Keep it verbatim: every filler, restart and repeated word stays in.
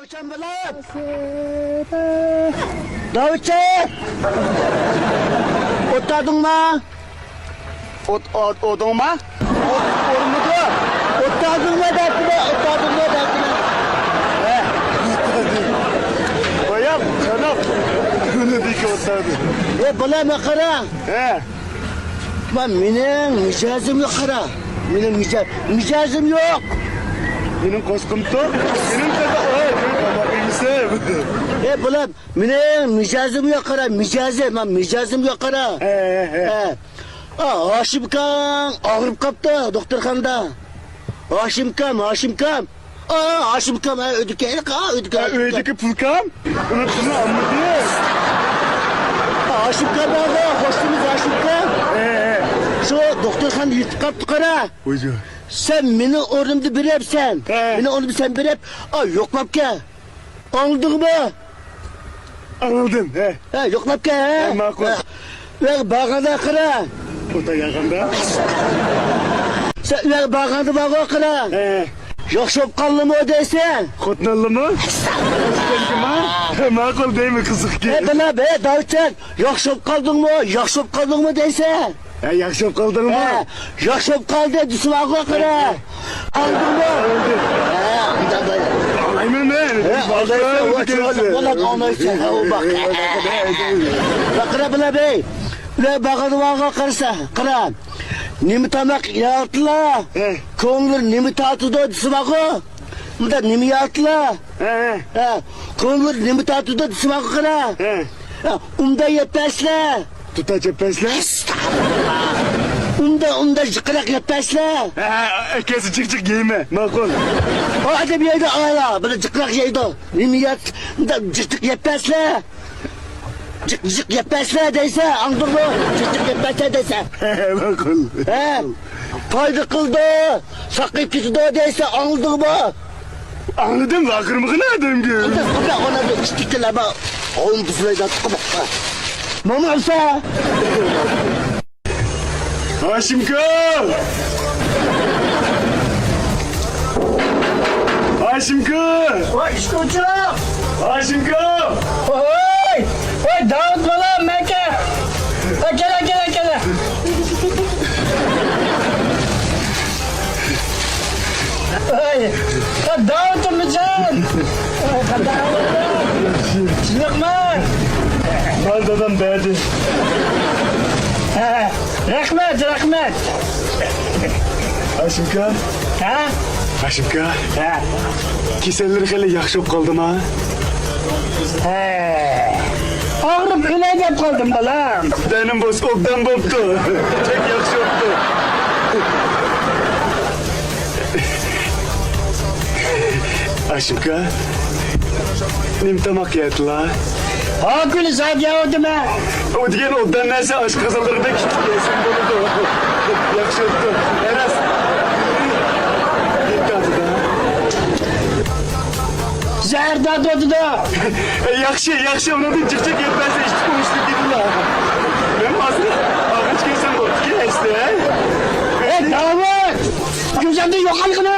داۋۇتجان بالام! داۋۇتجان! ئوتتادىڭما؟ ئوت، ئوت، ئودۇڭما؟ ئوت ئورمىدۇ. ئوتتادىڭما دەپتىمەن، ئوتتادىڭما دەپتىمەن. ھە. بايام، چاناق. كۈنىدىكى ئوتتادى. ئە، بالام، قارا. ھە. ما، مېنىڭ مىجەزىمگە قارا. مېنىڭ مىجە-، مىجەزىم يوق. مېنىڭ قوشقۇم توق. مېنىڭ قېزىق. ئوي، مېنىڭ تاماق يېمىسەم. ئەي، بالام، مېنىڭ مىجەزىمگە قارا، مىجەزىم، ما، مىجەزىمگە قارا. ھە، ھە، ھە. ھە. ئا، ھاشىمكام ئاغرىپ قاپتۇ دوختۇرخانىدا. ھاشىمكام، ھاشىمكام. ئا، ھاشىمكام، ئا، ئۆيدىكى، ئا، ئۆيدىكى ھە، ھاشىمكام. ئۆيدىكى پۇلكام؟ ئۇنى پۇلنى ئالمىدى. ئا، ھاشىمكام بارغۇ، قوشنىمىز ھاشىمكام. ھە، ھە. شۇ دوختۇرخانىدا يېتىپ قاپتۇ، قارا. ۋايجان. سەن مېنىڭ ئورنۇمدا بېرىپسەن. ھە. مېنىڭ ئورنۇمدا سەن بېرىپ، ئا، يوقلاپ كەل. ئاڭلىدىڭمۇ؟ ئاڭلىدىم، ھە. ھە، يوقلاپ كەل، ھە؟ ھە، ماقۇل. ھە. ۋە بارغاندا قارا. ئوتا ياغاندا. سەن ۋە بارغاندا بارغۇ قارا. ھە. ياخشى بولۇپ قالدىمۇ دەيسەن. خوتۇن ئالدىمۇ؟ ھە، ماقۇل دەيمەن قىزىقكى. ھە، بىلە، ھە، داۋۇتجان، ياخشى بولۇپ قالدىڭمۇ؟ ياخشى بولۇپ قالدىڭمۇ دەيسەن. ھە، ياخشى بولۇپ قالدىڭمۇ؟ ھە، ياخشى بولۇپ قالدى، دېسە بارغۇ قارا. ئاڭلىدىڭمۇ؟ ھە، ئۇنداق بولدى. ئاڭلايمەن مەن. ھە، ئاڭلايسەن، ئاڭلايسەن، ئۇ باق. قارا، بىلە بەي. ئۇلار بارغاندا بارغۇ قارىسا، قارا. نېمە تاماق يەۋاتىلا؟ ھە. كۆڭلى نېمە تارتىدۇ، دېسە بارغۇ. ئۇنداق نېمە يەۋاتىلا؟ ھە، ھە. ھە، كۆڭلى نېمە تارتىدۇ، دېسە بارغۇ قارا. ھە. ھە، ئۇنداق يەپمەسلە. دۇتار چەپمەسلە؟ ئەستەغپۇرۇللا. ئۇنداق، ئۇنداق جىقراق يەپمەسلە. ھە، ھە، ئەكەلسە جىق جىق يەيمەن. ماقۇل. ئۇ ئادەم يەيدۇ، ئالا، بىر جىقراق يەيدۇ. نېمە يەت-، ئۇنداق جىق جىق يەپمەسلە. جىق جىق يەپمەسلە دەيسە، ئاڭلىدىڭمۇ؟ جىق جىق يەپمەسلە دەيسە. ھە، ھە، ماقۇل. ھە، پايدا قىلىدۇ، ساقىيىپ كېتىدۇ دەيسە، ئاڭلىدىڭمۇ؟ ئاڭلىدىم، ۋارقىرىمىغىن ئادەمگە. ئۇنداق، ئۇنداق، ئۇنداق ئىككىلەمە. ئوڭ بۇزۇلايدۇ، تۇقۇپ. ماما ئۇسا. ھاشىمكا! ھاشىمكا! ۋاي، ئىشقىلچا! ھاشىمكا! ۋاي! ۋاي، داۋۇت بالام، مەكە! ھە، كەلە، كەلە، كەلە! ۋاي! ھە، داۋۇتۇمجان! ۋاي، ھە، داۋۇتۇم! شۇنداقمۇ؟ مال دادام بەردى. ھە، رەھمەت، رەھمەت! ھاشىمكا! ھە؟ ھاشىمكا! ھە؟ كېسەللىرى خېلى ياخشى بولۇپ قالدىما؟ ھە. ئاغرىپ ئۆلەي دەپ قالدىم، بالام. تەنىم بولسا ئوبدان بوپتۇ. بەك ياخشى بوپتۇ. ھاشىمكا، نېمە تاماق يەيتىلا؟ ھا، كۈنى سائەت يەۋاتىمەن. ئۇ دېگەن ئوبدان نەرسە ئاشقازانلىرىدا كىچىك يەسەم بولىدۇ. ياخشى بوپتۇ. ئەرەس. يېتەتتى. زەھەر تارتىۋاتىدۇ. ياخشى، ياخشى، ئۇنىڭدىن جىق جىق يەپ بەرسە ئىچىپ قويۇشلۇق ئىدىلا. مەن ھازىر ئاغاچ كەلسەم بوپتىكەن ئەسلى، ھە؟ ئەي، داۋۇت! كۆزۈمدىن يوقالغىنە!